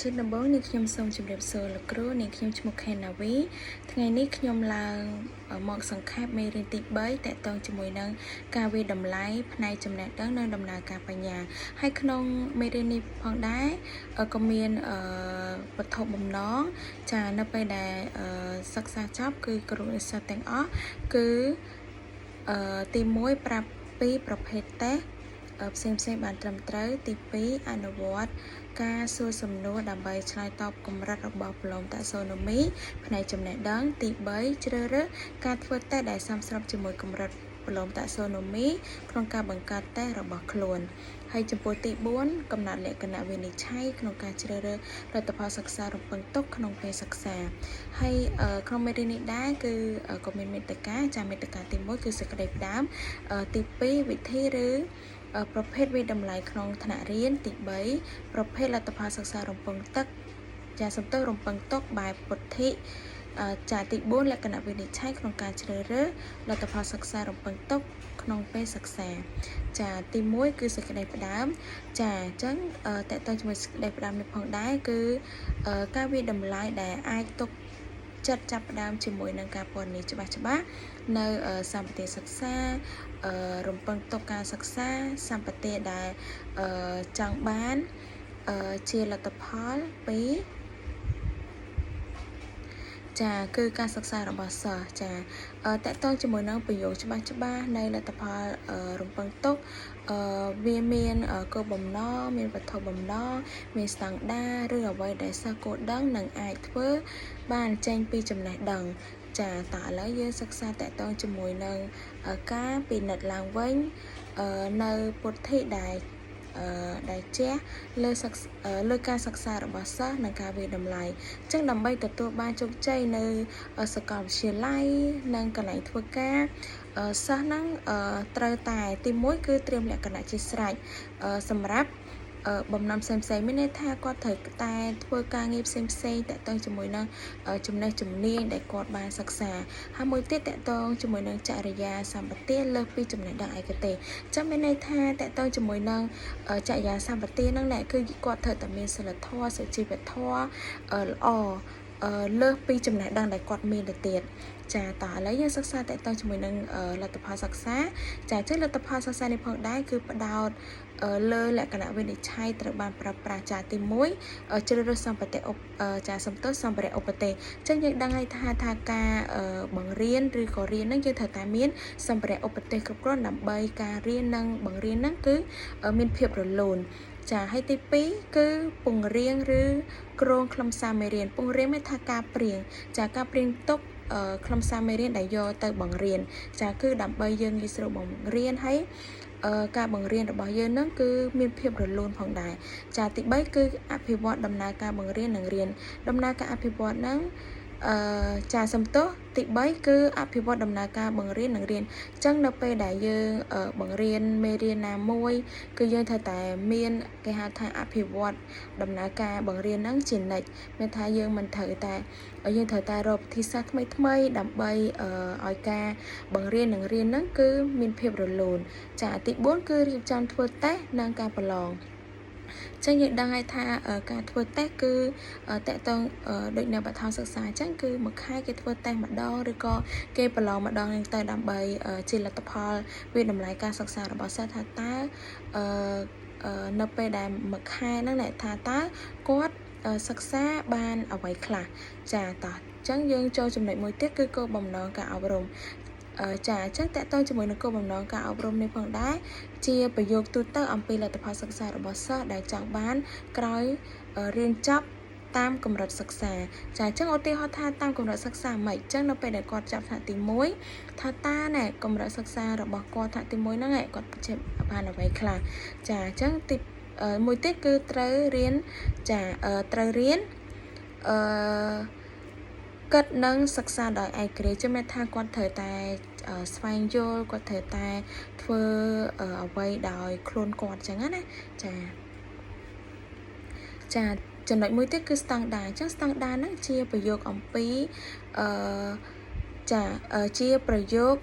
ជាដំបូងនេះខ្ញុំសូមជម្រាបសួរលោកគ្រូនាងខ្ញុំឈ្មោះខេណាវីថ្ងៃនេះខ្ញុំឡើងមកសង្ខេបមេរៀនទី3តកតងជាមួយនឹងការវាយតម្លៃផ្នែកចំណេះដឹងនិងដំណើរការបញ្ញាហើយក្នុងមេរៀននេះផងដែរក៏មានវត្ថុបំណងចានៅពេលដែលសិក្សាចប់គឺគ្រូនិស្សិតទាំងអស់គឺទី1ប្រាប់ពីប្រភេទតេស្តផ្សេងផ្សេងបានត្រឹមត្រូវទី2អនុវត្តការសួរសំណួរដើម្បីឆ្លើយតបកម្រិតរបស់ Bloom Taxonomy ផ្នែកចំណេះដឹងទី3ជ្រើសរើសការធ្វើតេស្តដែលសមស្របជាមួយកម្រិត Bloom Taxonomy ក្នុងការបង្កើតតេស្តរបស់ខ្លួនហើយចំពោះទី4កំណត់លក្ខណៈវិនិច្ឆ័យក្នុងការជ្រើសរើសលទ្ធផលសិក្សារំពឹងទុកក្នុងពេលសិក្សាហើយក្នុងមេរៀននេះដែរគឺក៏មានមេតិកាចាមេតិកាទី1គឺសេចក្តីផ្ដើមទី2វិធីឬប្រភេទវាយតម្លៃក្នុងថ្នាក់រៀនទី3ប្រភេទលទ្ធផលសិក្សារំពឹងទឹកចាសំទោសរំពឹងទុកបែបពុទ្ធិចាទី4លក្ខណៈវិនិច្ឆ័យក្នុងការជ្រើសរើសលទ្ធផលសិក្សារំពឹងទុកក្នុងពេលសិក្សាចាទី1គឺសេចក្តីផ្ដើមចាអញ្ចឹងតកតជាមួយសេចក្តីផ្ដើមនេះផងដែរគឺការវាយតម្លៃដែលអាចទុកចិត្តចាប់ផ្ដើមជាមួយនឹងការពណ៌នាច្បាស់ច្បាស់នៅសម្បទាសិក្សារំពឹងទុកការសិក្សាសម្បទាដែលចង់បានជាលទ្ធផលពីចាគឺការសិក្សារបស់សិស្សចាតកតងជាមួយនឹងប្រយោគច្បាស់ច្បាស់នៃលទ្ធផលរំពឹងទុកវាមានគោលបំណងមានវត្ថុបំណងមានស្តង់ដារឬអ្វីដែលសិស្សគួរដឹងនិងអាចធ្វើបានចេញពីចំណេះដឹងចាតើឥឡូវយើងសិក្សាតកតងជាមួយនឹងការពិនិត្យឡើងវិញនៅពុទ្ធិដែលដែលជះលើលើការសិក្សារបស់សិស្សនិងការវាយតម្លៃអញ្ចឹងដើម្បីទទួលបានជោគជ័យនៅសាកលវិទ្យាល័យនិងកន្លែងធ្វើការសិស្សហ្នឹងត្រូវតែទី1គឺត្រៀមលក្ខណៈជាស្រេចសម្រាប់បំណំផ្សេងផ្សេងមានន័យថាគាត់ត្រូវតែធ្វើការងារផ្សេងផ្សេងតាក់ទងជាមួយនឹងចំណេះជំនាញដែលគាត់បានសិក្សាហើយមួយទៀតតាក់ទងជាមួយនឹងចរិយាសម្បទាលើសពីចំណេះដឹងឯកទេសចាំមានន័យថាតាក់ទងជាមួយនឹងចរិយាសម្បទាហ្នឹងណែគឺគាត់ត្រូវតែមានសីលធម៌សុជីវធម៌ល្អលើសពីចំណេះដឹងដែលគាត់មានទៅទៀតចាតោះឥឡូវយើងសិក្សាតកតងជាមួយនឹងលទ្ធផលសិក្សាចាអញ្ចឹងលទ្ធផលសិក្សានេះផងដែរគឺផ្ដោតលើលក្ខណៈវិនិច្ឆ័យត្រូវបានប្រើប្រាស់ចាទី1ជ្រើសរើសសម្បត្តិឧបចាសំទោសសម្ភារៈឧបទេសអញ្ចឹងយើងដឹងហើយថាថាការបង្រៀនឬក៏រៀនហ្នឹងយើងត្រូវតែមានសម្ភារៈឧបទេសគ្រប់គ្រាន់ដើម្បីការរៀននិងបង្រៀនហ្នឹងគឺមានភាពរលូនចាហើយទី2គឺពង្រៀងឬគ្រងខ្លឹមសារមេរៀនពង្រៀងមានថាការព្រៀងចាការព្រៀងទុកខ្លឹមសារមេរៀនដែលយកទៅបង្រៀនចាគឺដើម្បីយើងងាយស្រួលបង្រៀនហើយការបង្រៀនរបស់យើងនឹងគឺមានភាពរលូនផងដែរចាទី3គឺអភិវឌ្ឍដំណើរការបង្រៀននិងរៀនដំណើរការអភិវឌ្ឍហ្នឹងអឺចាសំទោសទី3គឺអភិវឌ្ឍដំណើរការបង្រៀននិងរៀនអញ្ចឹងនៅពេលដែលយើងបង្រៀនមេរៀនណាមួយគឺយើងត្រូវតែមានគេហៅថាអភិវឌ្ឍដំណើរការបង្រៀនហ្នឹងជានិច្ចមានថាយើងមិនត្រូវតែយើងត្រូវតែរកវិធីសាស្ត្រថ្មីថ្មីដើម្បីឲ្យការបង្រៀននិងរៀនហ្នឹងគឺមានភាពរលូនចាទី4គឺរៀបចំធ្វើតេស្តនិងការប្រឡងចឹងយើងដឹងហើយថាការធ្វើតេស្តគឺតកតងដូចនៅបឋមសិក្សាអញ្ចឹងគឺមួយខែគេធ្វើតេស្តម្ដងឬក៏គេប្រឡងម្ដងហ្នឹងទៅដើម្បីជាលទ្ធផលវាយតម្លៃការសិក្សារបស់សិស្សថាតើនៅពេលដែលមួយខែហ្នឹងអ្នកថាតើគាត់សិក្សាបានអ្វីខ្លះចាតោះអញ្ចឹងយើងចូលចំណុចមួយទៀតគឺគោលបំណងការអប់រំចាអញ្ចឹងតកតងជាមួយនឹងគោលបំណងការអប់រំនេះផងដែរជាប្រយោគទូទៅអំពីលទ្ធផលសិក្សារបស់សិស្សដែលចង់បានក្រោយរៀនចប់តាមកម្រិតសិក្សាចាអញ្ចឹងឧទាហរណ៍ថាតាមកម្រិតសិក្សាមិនអញ្ចឹងនៅពេលដែលគាត់ចាប់ថ្នាក់ទី1ថាតាណែកម្រិតសិក្សារបស់គាត់ថ្នាក់ទី1ហ្នឹងឯងគាត់ចេះបានអ្វីខ្លះចាអញ្ចឹងទីមួយទៀតគឺត្រូវរៀនចាត្រូវរៀនអឺគិតនិងសិក្សាដោយឯករាជ្យចាំថាគាត់ត្រូវតែស្វែងយល់គាត់ត្រូវតែធ្វើអ្វីដោយខ្លួនគាត់ចឹងណាចាចាចំណុចមួយទៀតគឺស្តង់ដារអញ្ចឹងស្តង់ដារហ្នឹងជាប្រយោគអំពីអឺចាជាប្រយោគ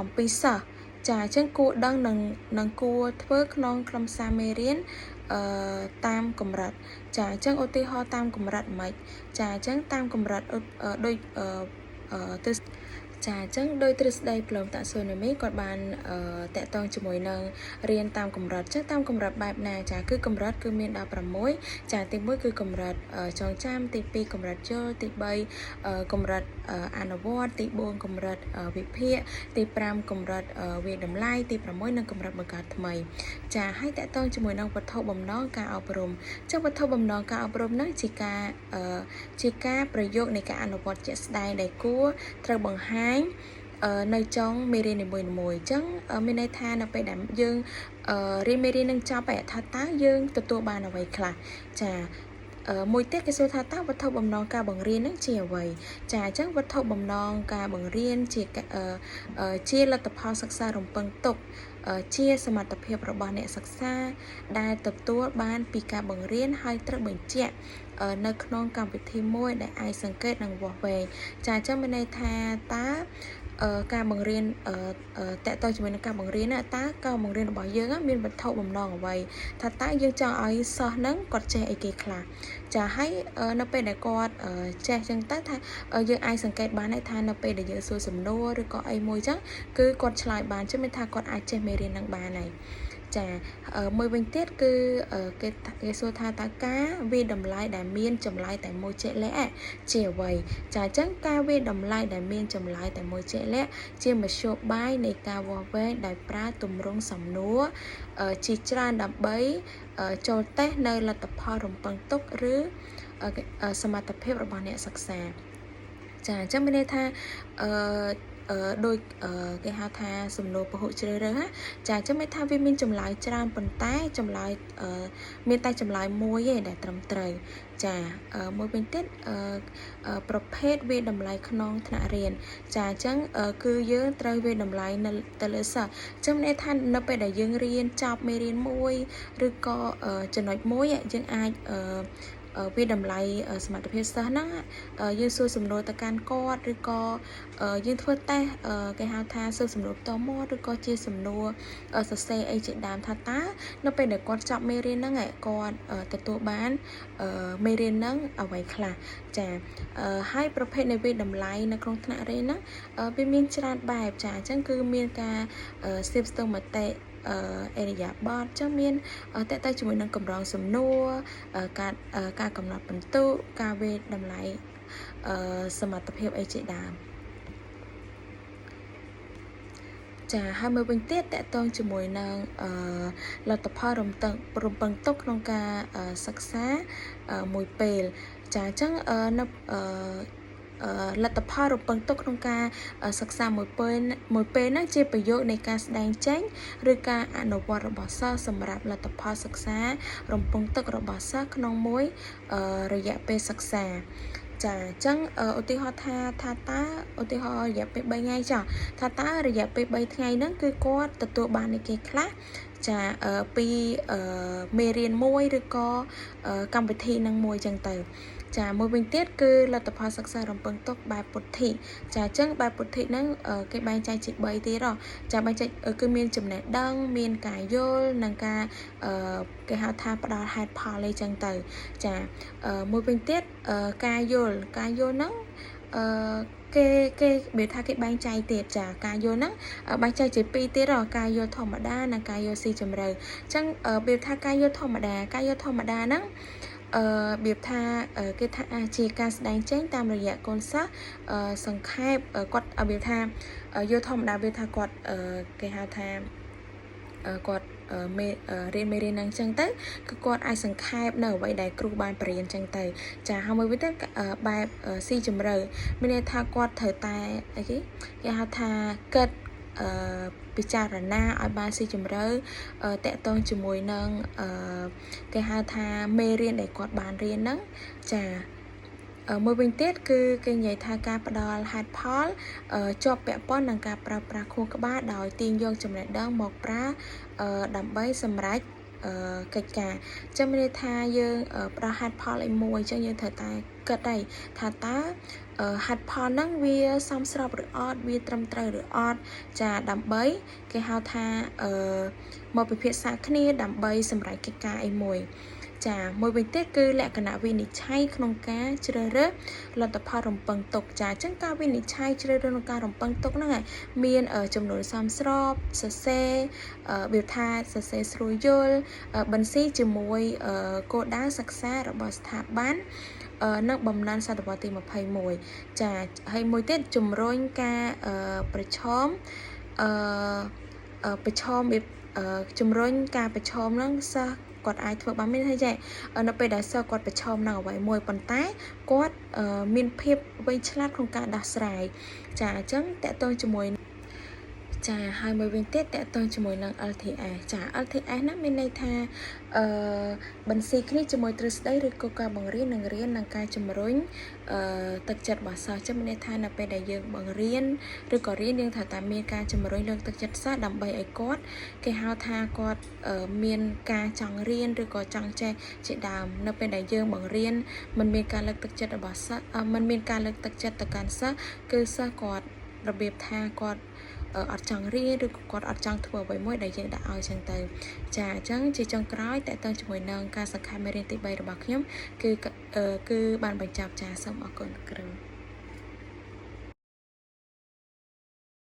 អំពីសិស្សចាអញ្ចឹងគួរដឹងនឹងនឹងគួរធ្វើក្នុងខ្លឹមសារមេរៀន តាមកម្រិតចាអញ្ចឹងឧទាហរណ៍តាមកម្រិតមិនចាអញ្ចឹងតាមកម្រិតដូចអឺទិចាអញ្ចឹងដោយទ្រឹស្ដី Bloom taxonomy គាត់បានតាក់ទងជាមួយនឹងរៀនតាមកម្រិតចឹងតាមកម្រិតបែបណាចាគឺកម្រិតគឺមានដល់6ចាទី1គឺកម្រិតចងចាំទី2កម្រិតយល់ទី3កម្រិតអនុវត្តទី4កម្រិតវិភាគទី5កម្រិតវាយតម្លៃទី6និងកម្រិតបង្កើតថ្មីចាហើយតាក់ទងជាមួយនឹងវត្ថុបំណងការអប់រំចឹងវត្ថុបំណងការអប់រំហ្នឹងជាការប្រយោគនៃការអនុវត្តជាក់ស្ដែងដែលគួរត្រូវបង្ហាញនៅចុងមេរៀននីមួយៗអញ្ចឹងមានន័យថានៅពេលដែលយើងរៀនមេរៀននឹងចប់ហើយថាតើយើងទទួលបានអ្វីខ្លះចាមួយទៀតគេសួរថាតើវត្ថុបំណងការបង្រៀននឹងជាអ្វីចាអញ្ចឹងវត្ថុបំណងការបង្រៀនជាលទ្ធផលសិក្សារំពឹងទុកជាសមត្ថភាពរបស់អ្នកសិក្សាដែលទទួលបានពីការបង្រៀនហើយត្រូវបញ្ជាក់នៅក្នុងកម្មវិធីមួយដែលអាចសង្កេតនិងវាស់វែងចាអញ្ចឹងមានន័យថាតើការបង្រៀនតកតជាមួយនឹងការបង្រៀនតើការបង្រៀនរបស់យើងមានវត្ថុបំណងអ្វីថាតើយើងចង់ឲ្យសិស្សហ្នឹងគាត់ចេះអីគេខ្លះចាហើយនៅពេលដែលគាត់ចេះចឹងទៅថាយើងអាចសង្កេតបានថានៅពេលដែលយើងសួរសំណួរឬក៏អីមួយចឹងគឺគាត់ឆ្លើយបានចឹងមានថាគាត់អាចចេះមេរៀនហ្នឹងបានហើយចាមួយវិញទៀតគឺគេគេសួរថាតើការវាយតម្លៃដែលមានចម្លើយតែមួយជាក់លាក់ជាអ្វីចាអញ្ចឹងការវាយតម្លៃដែលមានចម្លើយតែមួយជាក់លាក់ជាមធ្យោបាយនៃការវាស់វែងដោយប្រើទម្រង់សំណួរជាច្រើនដើម្បីចូលតេស្តនៅលទ្ធផលរំពឹងទុកឬសមត្ថភាពរបស់អ្នកសិក្សាចាអញ្ចឹងមានន័យថាអឺដោយគេហៅថាសំណួរពហុជ្រើសរើសណាចាអញ្ចឹងមានថាវាមានចម្លើយច្រើនប៉ុន្តែចម្លើយមានតែចម្លើយមួយទេដែលត្រឹមត្រូវចាមួយវិញទៀតប្រភេទវាយតម្លៃក្នុងថ្នាក់រៀនចាអញ្ចឹងគឺយើងត្រូវវាយតម្លៃនៅទៅលើសិស្សអញ្ចឹងន័យថានៅពេលដែលយើងរៀនចប់មេរៀនមួយឬក៏ចំណុចមួយយើងអាចវាយតម្លៃសមត្ថភាពសិស្សហ្នឹងយើងសួរសំណួរទៅកាន់គាត់ឬក៏យើងធ្វើតេស្តគេហៅថាសួរសំណួរផ្ទាល់មាត់ឬក៏ជាសំណួរសរសេរអីជាដើមថាតើនៅពេលដែលគាត់ចប់មេរៀនហ្នឹងគាត់ទទួលបានមេរៀនហ្នឹងអ្វីខ្លះចាហើយប្រភេទនៃវាយតម្លៃនៅក្នុងថ្នាក់រៀនហ្នឹងវាមានច្រើនបែបចាអញ្ចឹងគឺមានការស្ទាបស្ទង់មតិអេរិយាបថចឹងមានតទៅជាមួយនឹងកម្រងសំណួរការការកំណត់ពិន្ទុការវាយតម្លៃសមត្ថភាពអីជាដើមចាហើយមួយវិញទៀតតាក់ទងជាមួយនឹងអឺលទ្ធផលរំតឹងរំពឹងទុកក្នុងការសិក្សាមួយពេលចាអញ្ចឹងនៅអឺលទ្ធផលរំពឹងទុកក្នុងការសិក្សាមួយពេលមួយពេលហ្នឹងជាប្រយោគនៃការស្ដែងចេញឬការអនុវត្តរបស់សិស្សសម្រាប់លទ្ធផលសិក្សារំពឹងទុករបស់សិស្សក្នុងមួយរយៈពេលសិក្សាចាអញ្ចឹងឧទាហរណ៍ថាថាតើឧទាហរណ៍រយៈពេល3ថ្ងៃចាថាតើរយៈពេល3ថ្ងៃហ្នឹងគឺគាត់ទទួលបានអីគេខ្លះចាពីមេរៀនមួយឬក៏កម្មវិធីនឹងមួយចឹងទៅចាមួយវិញទៀតគឺលទ្ធផលសិក្សារំពឹងទុកបែបពុទ្ធិចាអញ្ចឹងបែបពុទ្ធិហ្នឹងគេបែងចែកជា3ទៀតហ៎ចាបែងចែកគឺមានចំណេះដឹងមានការយល់និងការគេហៅថាផ្ដល់ហេតុផលអីចឹងទៅចាមួយវិញទៀតការយល់ការយល់ហ្នឹងអឺគេគេបើថាគេបែងចែកទៀតចាការយល់ហ្នឹងបែងចែកជាពីរទៀតហ៎ការយល់ធម្មតានិងការយល់ស៊ីជម្រៅអញ្ចឹងបើថាការយល់ធម្មតាការយល់ធម្មតាហ្នឹងអឺរបៀបថាគេថាជាការស្ដែងចេញតាមរយៈកូនសិស្សសង្ខេបគាត់របៀបថាយល់ធម្មតាវាថាគាត់គេហៅថាគាត់មេរៀនមេរៀនហ្នឹងអញ្ចឹងទៅគឺគាត់អាចសង្ខេបនៅអ្វីដែលគ្រូបានបរៀនអញ្ចឹងទៅចាហើយមួយវិញទៀតបែបស៊ីជម្រៅមានន័យថាគាត់ត្រូវតែអីគេគេហៅថាគិតអឺពិចារណាឲ្យបានស៊ីជម្រៅតាក់ទងជាមួយនឹងអឺគេហៅថាមេរៀនដែលគាត់បានរៀនហ្នឹងចាមួយវិញទៀតគឺគេនិយាយថាការផ្ដល់ហេតុផលជាប់ពាក់ព័ន្ធនឹងការប្រើប្រាស់ខួរក្បាលដោយទាញយកចំណេះដឹងមកប្រើដើម្បីសម្រេច កិច្ចការចឹងមានន័យថាយើងផ្ដល់ហេតុផលអីមួយអញ្ចឹងយើងត្រូវតែគិតដែរថាតើហេតុផលហ្នឹងវាសមស្របឬអត់វាត្រឹមត្រូវឬអត់ចាដើម្បីគេហៅថាអឺមកពិភាក្សាគ្នាដើម្បីសម្រេចកិច្ចការអីមួយចាមួយវិញទៀតគឺលក្ខណៈវិនិច្ឆ័យក្នុងការជ្រើសរើសលទ្ធផលរំពឹងទុកចាអញ្ចឹងការវិនិច្ឆ័យជ្រើសរើសក្នុងការរំពឹងទុកហ្នឹងមានចំនួនសមស្របសរសេរវាថាសរសេរស្រួលយល់បន្ស៊ីជាមួយគោលដៅសិក្សារបស់ស្ថាប័ននិងបំណិនសតវត្សទី21ចាហើយមួយទៀតជំរុញការប្រឈមអឺប្រឈមជំរុញការប្រឈមហ្នឹងសិស្សគាត់អាចធ្វើបានមានន័យថានៅពេលដែលសិស្សគាត់ប្រឈមនឹងអ្វីមួយប៉ុន្តែគាត់មានភាពវៃឆ្លាតក្នុងការដោះស្រាយចាអញ្ចឹងតកតងជាមួយចាហើយមួយវិញទៀតតកតងជាមួយនឹង LTS ចា LTS ហ្នឹងមានន័យថាអឺបន្ស៊ីគ្នាជាមួយទ្រឹស្ដីឬក៏ការបង្រៀននិងរៀននិងការជំរុញអឺទឹកចិត្តរបស់សិស្សចឹងមានន័យថានៅពេលដែលយើងបង្រៀនឬក៏រៀនយើងត្រូវតែមានការជំរុញលើកទឹកចិត្តសិស្សដើម្បីឲ្យគាត់គេហៅថាគាត់មានការចង់រៀនឬក៏ចង់ចេះជាដើមនៅពេលដែលយើងបង្រៀនមិនមានការលើកទឹកចិត្តរបស់សិស្សមិនមានការលើកទឹកចិត្តទៅកាន់សិស្សគឺសិស្សគាត់របៀបថាគាត់អត់ចង់រៀនឬក៏គាត់អត់ចង់ធ្វើអ្វីមួយដែលយើងដាក់ឲ្យចឹងទៅចាអញ្ចឹងជាចុងក្រោយតើតើជាមួយនឹងការសង្ខេបមេរៀនទី3របស់ខ្ញុំគឺគឺបានបញ្ចប់ចាសូមអរគុណគ្រូ។